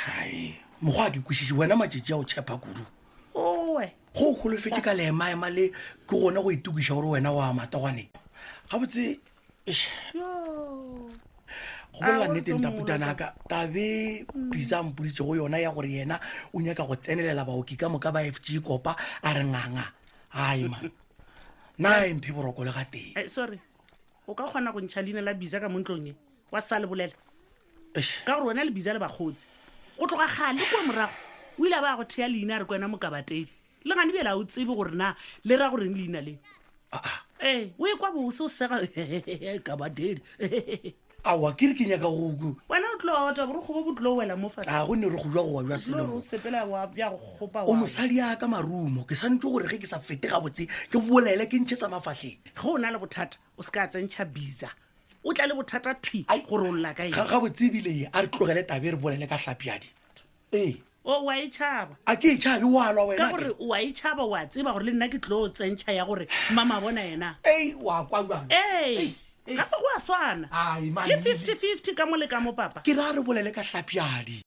Hai, mokgwa a ke kwešiše wena matšatši a o tshepa kudu owe go o holofetše ka leemaema le ke gone go itokiša gore wena wa matogwane gabotse eish, yo go bolela A, nnete o ntaputana ka tabe bisa mpoditše go yona ya gore yena o nyaka go tsenelela baoki ka moka ba f g kopa a re nganga ai man na e mphe boroko le gatee Eh, sorry o ka kgona go ntšha leina la bisa ka mo ntlong e wa sa le bolela Eish, ka gore wena le bisa le bakgotsi go tloga gale kua morago o ile a ba go thea leina a re ke wena mokabatedi le gane bjale a o tsebe gore na le ra goreng leina le ee o e kwa bose o sega kabatedi aowa ke re ke nyaka go wena o tlo ota borokgo bo bo tlo wela mo fase a go ne re go jwa go wa jwa Tlo selo re mo o sepela wa bja go kgopa o wa mosadi ya ka marumo ke santse gore ge ke sa fete gabotse ke bolele ke ntšhe tsa mafahleng ge o na le bothata o se ka tsentšha bisa o tla le bothata thwi Ai. gore o lla ka eng Ga- gabotse ebile ye a re tlogele tabe re bolele ka hlapjadi ee o wa e tšhaba a ke e tšhabe wa lwa ka wena gore o a e tšhaba wa tseba gore le nna ke tlo tsentšha ya gore mama bona yena ei wa kwa jang ee Eish, eish. gape go a swana Ai, man, ke 50 50 ka mo le ka mo papa ke ra re bolele ka hlapjadi.